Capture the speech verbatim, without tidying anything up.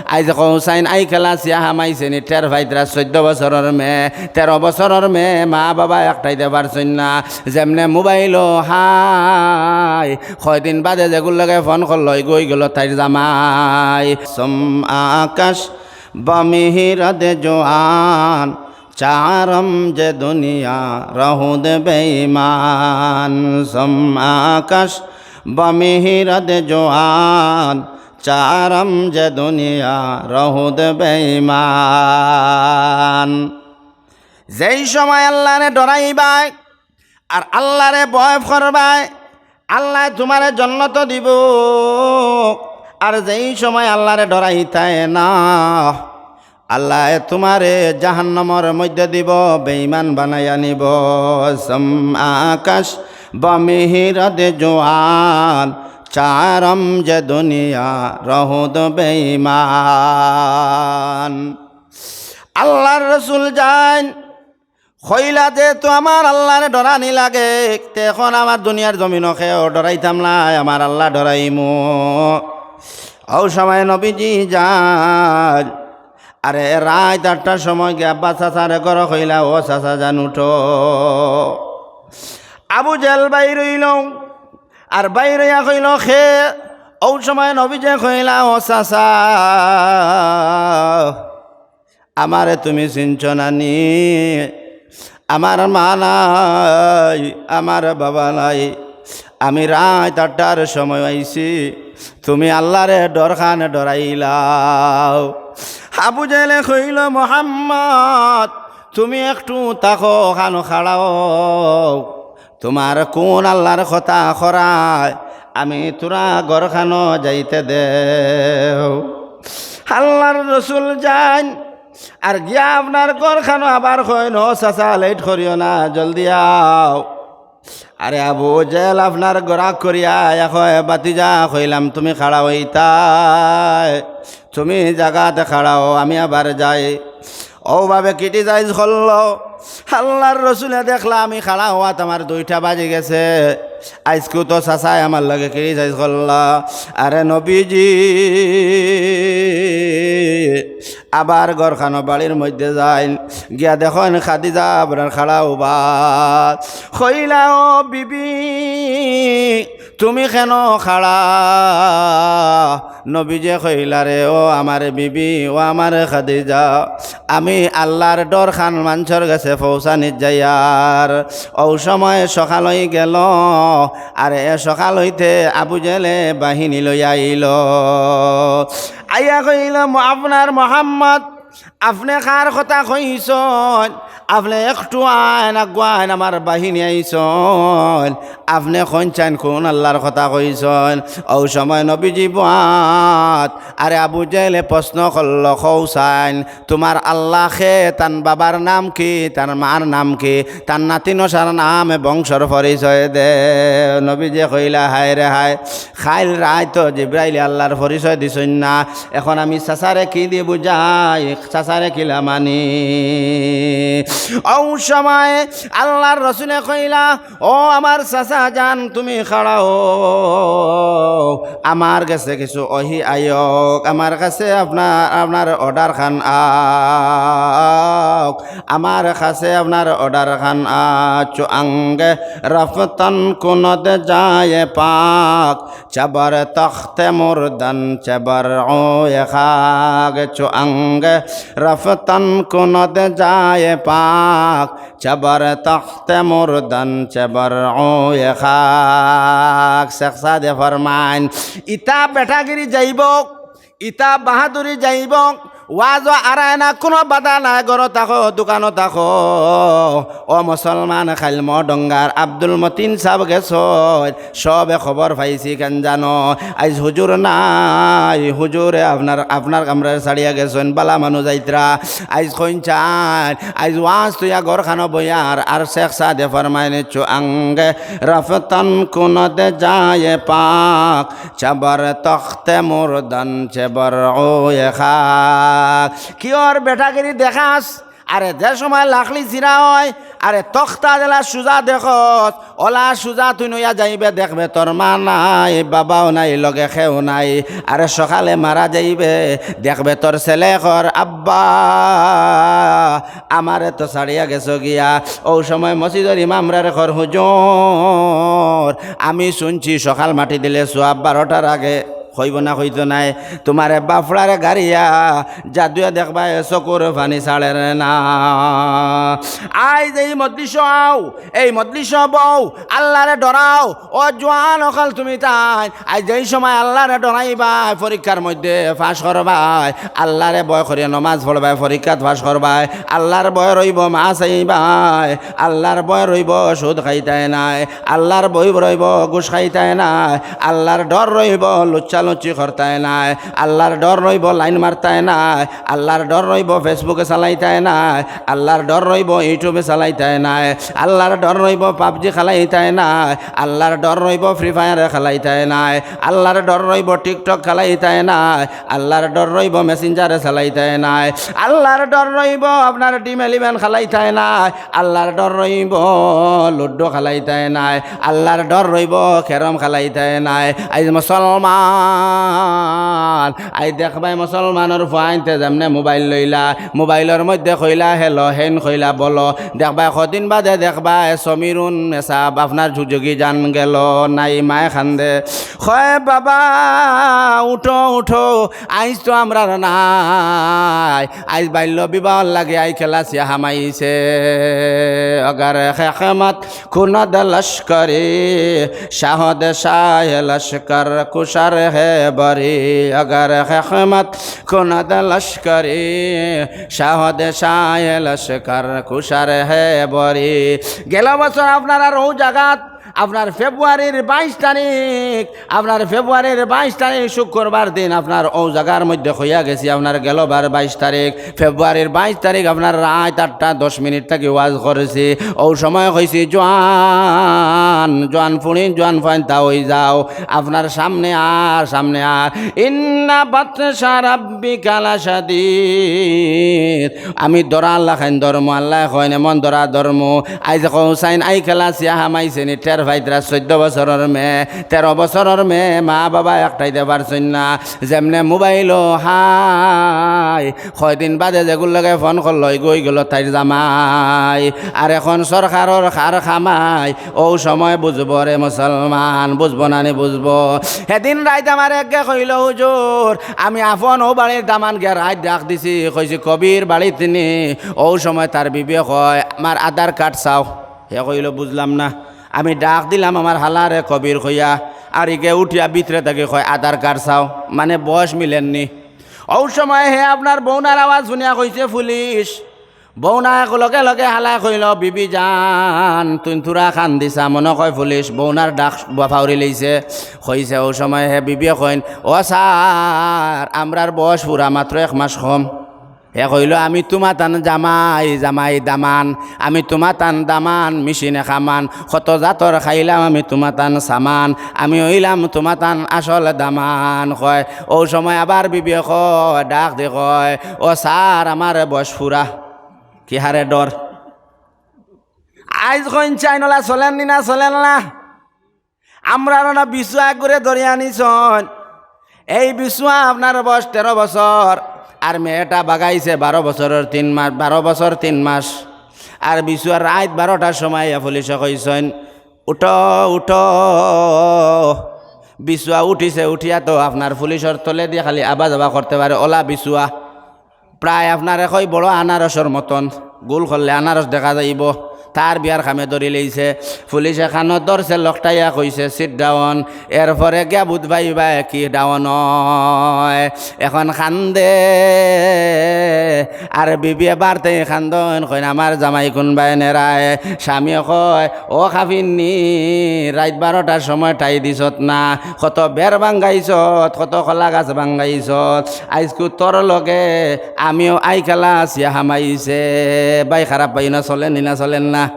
আইজ কৌসাইন আই খেলা সিয়া হামাইছে নি, টের ফাইতরা চৈদ্দ বছরর মেয়ে, তেরো বছরর মেয়ে, মা বাবা একটাইতে পারছইন না। যেমনে মোবাইলও হাই, কয়দিন বাদে যেগুর লগে ফোন করলো, ইগু অইগেলো তাইর জামাই। সোম আকাশ বমিহিরদ জোয়ান, চারম যে দুনিয়া রহুদ বেঈমান। সোম আকাশ বমিহিরদ জোয়ান, চারম যে দুনিয়া রহুদ বেঈমান। যেই সময় আল্লারে ডরাইবায় আর আল্লারে ভয় করবায়, আল্লায় তুমারে জন্নত দিবো। আর যেই সময় আল্লারে ডরাইতায় না, আল্লায় তুমারে জাহান্নামর মইধ্যে দিবো, বেঈমান বানাইয়া নিবো। সোম আকাশ বমিহিরদ জোয়ান, চারম যে দুনিয়া রহুদ বেঈমান। আল্লার রসুল যাইন, কইলা যে, "তো আমার আল্লারে ডরানি লাগে, তে অখন আমার দুনিয়ার জমিনো কেউ ডরাইতাম নায়, আমার আল্লা ডরাইমু।" অউ সময় নবীজি যাইন, আরে রাইত আটটার সময় গিয়া আব্বা চাচারে ঘরো কইলা, "ও চাচা যান উঠো।" আবু জেহেল বাইর অইলো, আর বাইর অইয়া কইলো, "কে?" অউ সময় নবীজি কইলা, "ও চাচা, আমারে তুমি চিনছো না নি? আমার মা নাই, আমার বাবা নাই। আমি রাইত আটটার সময় আইছি, তুমি আল্লারে ডরখান ডরাইলাও।" আবু জেহেলে কইলো, "মোহাম্মদ, তুমি একটু থাকো, খানো খাড়াও।" তুমার কুন আল্লার কথা করায় আমি তুরা ঘরখানো যাইতে দেও? আল্লার রসুল যাইন, আর গিয়া আপনার ঘরখানো আবার কইন, "ও চাচা, লেইট করিও না, জলদি আও।" আরে আবু জেহেল আপনার গরাক করিয়া আইয়া কয়, "ভাতিজা, কইলাম তুমি খাড়া অইতায়, তুমি জাগাত খাড়াও, আমি আবার যাই।" অউ ভাবে criticize করলো। আল্লার রসুলে দেখলা আমি খাড়া অওয়াত আমার দুইটা বাজি গেছে, আইজকু তো চাচায় আমার লগে criticize করলা। আরে নবীজি আবার ঘরখানো বাড়ির মইধ্যে যাইন, গিয়া দেখইন খাদিজা আপনার খাড়া অইবা। কইলা, "ও বিবি, তুমি কেনো খাড়া?" নবীজি কইলা, "রে ও আমার বিবি, ও আমার খাদিজা, আমি আল্লার ডরখান মানষর গেছে পৌঁছানিত যাইয়ার।" অউ সময় সকাল অইগেলো, আর এ সকাল অইতে আবু জেহেলে বাহিনী লইয়া আইলো। আইয়া কইলো, "ম-, আপনার মোহাম্মদ, আপনে কার কথা কইছইন? আপনে একটু আইন, আগুয়াইন, আমার বাহিনী আইছইন। আপনে কইন চাইন কুন আল্লার কথা কইছইন?" অউ সময় নবীজি বওয়াত, আরে আবু জেহেলে প্রশ্ন করলো, "কও চাইন, তুমার আল্লা কে? তান বাবার নাম কি? তান মার নাম কি? তান নাতি নশার নাম বংশর পরিচয় দে।" নবীজি কইলা, "হায় রে হায়, কাইল রাইতো জিব্রাইলে আল্লার পরিচয় দিছইন না, অখন আমি চাচারে কিদি বুঝাই, চাচারে কিলা মানি?" অউ সময় আল্লার রসুলে কইলা, "ও আমার চাচা যান, তুমি খাড়াও, আমার গেছে কিছু ওহি আয়ক, আমার গেছে আপনার, আপনার order খান আউক, আমার গেছে আপনার order খান আ-, চুয়াঙ্গে রফতন কুনত যায় পাক।" چہ بر تخت مردن چہ بر روی خاک، چو انگ رفتن کند جای پاک، چہ بر تخت مردن چہ بر روی خاک۔ শেখ সাদে ফরমাইন, ইতা বেটাগিরি যাইবো, ইতা বাহাদুরি যাইবো, ওয়াজো আরায় না, কুনু বাধা নাই, ঘরো থাকো, দোকানো থাকো। ও মুসলমান, কাইল মডঙ্গার আব্দুল মতিন সাব গেছইন, সবে খবর পাইছি কেন জানো? আইজ হুজুর নাই, হুজুরে আপনার, আপনার কামরার ছাড়িয়া গেছইন, বালা মানুষ আইতরা। আইজ কইন চাইন, আইজ ওয়াজ থইয়া ঘরখানো বইয়ার, আর শেখ সাদে ফরমাইন, চো আঙ্গে রফতন কুনদ যায় পাক, চবর তখতে মুরদন চবর ওয়ে খাক। কিওর বেটাগিরি দেখাস? আরে যে সময় লাকড়ি চিরা অয়, আরে তক্তা যেলা সুজা দেখস, অলা সুজা তুই নইয়া যাইবে, দেখবে তোর মা নাই, বাবাও নাই, লগে কেউ নাই। আরে সকালে মারা যাইবে, দেখবে তোর ছেলে কর, "আব্বা, আমারে তো ছাড়িয়া গেছো গিয়া।" অউ সময় মসজিদর ইমামরারে কর, "হুজুর, আমি শুনছি সকাল মাটি দিলে সোয়াব বারোটার আগে।" কইবো না, কইতো নায়। তুমারে বাফড়ারে গাড়িয়া যাদুয়ে দেখবায় চকুর পানি ছাড়ের না। আইজ এই মজলিসো আও, এই মজলিসো বও, আল্লারে ডরাও। ও জোয়ান অকল তুমি তাইন, আইজ যেই সময় আল্লারে ডরাইবায়, পরীক্ষার মধ্যে পাশ করবায়, আল্লারে ভয় করিয়া নমাজ পড়বায়, পরীক্ষাত পাশ করবায়, আল্লার ভয় রইবো মা চাইবায়, আল্লার ভয় রইবো সুদ খাইতায় নায়, আল্লার ভয় রইবো ঘুষ খাইতায় নায়, আল্লার ডর রইবো লুচ্চালুচ্চি করতায় নায়, আল্লার ডর রইবো লাইন মারতায় নায়, আল্লার ডর রইবো Facebook-এ চালাইতায় নায়, আল্লার ডর রইবো YouTube-এ চালাইতায় নায়, আল্লার ডর রইবো PUBG খেলাইতায় নায়, আল্লার ডর রইবো Free Fire-এ খেলাইতায় নায়, আল্লার ডর রইবো TikTok খেলাইতায় নায়, আল্লার ডর রইবো Messenger-এ চালাইতায় নায়, আল্লার ডর রইবো আপনার Dream Eleven খেলাইতায় নায়, আল্লার ডর রইবো লুডো খেলাইতায় নায়, আল্লার ডর রইবো ক্যারম খেলাইতায় নায়। আইজ মুসলমান, আইজ দেখবায় মুসলমানর ফুয়াইন্তে যেমনে মোবাইল লইলা, মোবাইলর মধ্যে কইলা hello, হেইন কইলা বলো, দেখবায় কদিন বাদে দেখবায় সমীরুন মেসাব আপনার যুগি জান গেল, নাই মায় কান্দে। কয়, "বাবা, উঠো, উঠো, আইজ তো আমরার নাই, আইজ বাল্য বিবাহর লাগি আই খেলাসিয়া হামাইছে।" অগর খেকমত কুনদ লস্করি, শাহদ শাহ লস্কর কুশার হে বরি। অগর খেকমত কুনদ লস্করি, শাহদ শাহ লস্কর কুশার হে বরি। গেল বছর আপনারার অউ জাগাত আপনার ফেব্রুয়ারির বাইশ তারিখ, আপনার ফেব্রুয়ারির বাইশ তারিখ শুক্রবার দিন আপনার অউ জাগার মধ্যে কইয়া গেছি, আপনার গেলবার বাইশ তারিখ, ফেব্রুয়ারির বাইশ তারিখ আপনার রাইত আটটা দশ মিনিট থাকি ওয়াজ করছি। অউ সময় কইছি, "জোয়ান, জোয়ান ফুড়ি, জোয়ান ফাইন্তা অই যাও, আপনার সামনে আর, সামনে আর।" ইন্না বাতশা রাব্বিকা লাশাদীদ। আমি ধরা আল্লাহ খান ধরমু, আল্লায় কইন এমন ধরা ধরমু। আইজ কও চাইন আই খেলাসিয়া হামাইছে নি, টের পাইতরা চৌদ্দ বছরর মেয়ে, তেরো বছরর মেয়ে, মা বাবা একটাইতে পারছইন না। যেমনে মোবাইলো হায়, কয়দিন বাদে যেগুর লগে ফোন করলো, ইগু অইগেলো তাইর জামাই। আর এখন সরকারর কার কামাই, অউ সময় বুঝবো রে মুসলমান, বুঝবো না নি বুঝবো। হেদিন রাইত আমার একে কইলো, "হুজুর, আমি আপন অউ বাড়ির দামান গিয়া রাইত ডাক দিছি, কইছি কবির বাড়িত নি।" অউ সময় তার বিবিয়ে কয়, "আমার আধার কার্ড চাও।" হে কইলো, "বুঝলাম না।" আমি ডাক দিলাম আমার হালারে কবির কইয়া, আর ইগে উঠিয়া ভিতরে থাকি কয়, "আধার কার্ড চাও, মানে বয়স মিলের নি।" অউ সময় হে আপনার বউনার আওয়াজ হুনিয়া কইছে, "পুলিশ।" বউনায় লগে লগে হালায় কইলো, "বিবি জান, তুইন থুড়া কান্দিছা, মনো কয় পুলিশ।" বউনার ডাক বা-, ফাউরি লইছে, কইছে। অউ সময় হে বিবিয়ে কইন, "ও স্যার, আমরার বয়স ফুরা, মাত্র এক মাস কম।" হে কইলো, "আমি তুমাতান জামাই, জামাই দামান, আমি তুমাতান দামান, মেশিনে কামান, কত জাতর খাইলাম আমি তুমাতান সামান, আমি অইলাম তুমাতান আসল দামান।" কয়, অউ সময় আবার বিবিয়ে কয়, ডাক দি কয়, "ও স্যার, আমারে বয়স ফুরা।" কি হারে ডর? আইজ কইন চাইন অলা চলের নি না চলের না? আমরার না বিছুয়া করে ধরিয়া আনিছইন। এই বিছুয়া আপনার বয়স তেরো বছর, আর মেয়েটা বাগাইছে বারো বছরর তিন মাস, বারো বছর তিন মাস। আর বিছুয়া রাইত বারোটার সময় ইয়া পুলিশে কইছইন, "উঠো, উঠো।" বিছুয়া উঠিছে, উঠিয়া তো আপনার পুলিশর তলেদি খালি আবা যাবা করতে পারে, অলা বিছুয়া। প্রায় আপনারে কই বড় আনারসর মতন, গোল করলে আনারস দেখা যাইবো। তার বিয়ার কামে ধরি লইছে। পুলিশে কানো ধরছে, লকটাইয়া কইছে, "Sit down।" এরপরে গিয়া বুঝ পাইবা কি ডাউন অয়। এখন কান্দে, আর বিবিয়ে বাড়তে কান্দইন, কইন, "আমার জামাই কুনবায় নেরায়।" স্বামীয়ে কয়, "ও কাফিন্নি, রাইত বারোটার সময় টাই দিছত না, কত বেড় ভাঙ্গাইছত, কত কলা গাছ ভাঙ্গাইছত।" আইজকু তোর লগে আমিও আই খেলাসিয়া হামাইছে। ভাই খারাপ পাইও না, চলের নি না চলের না?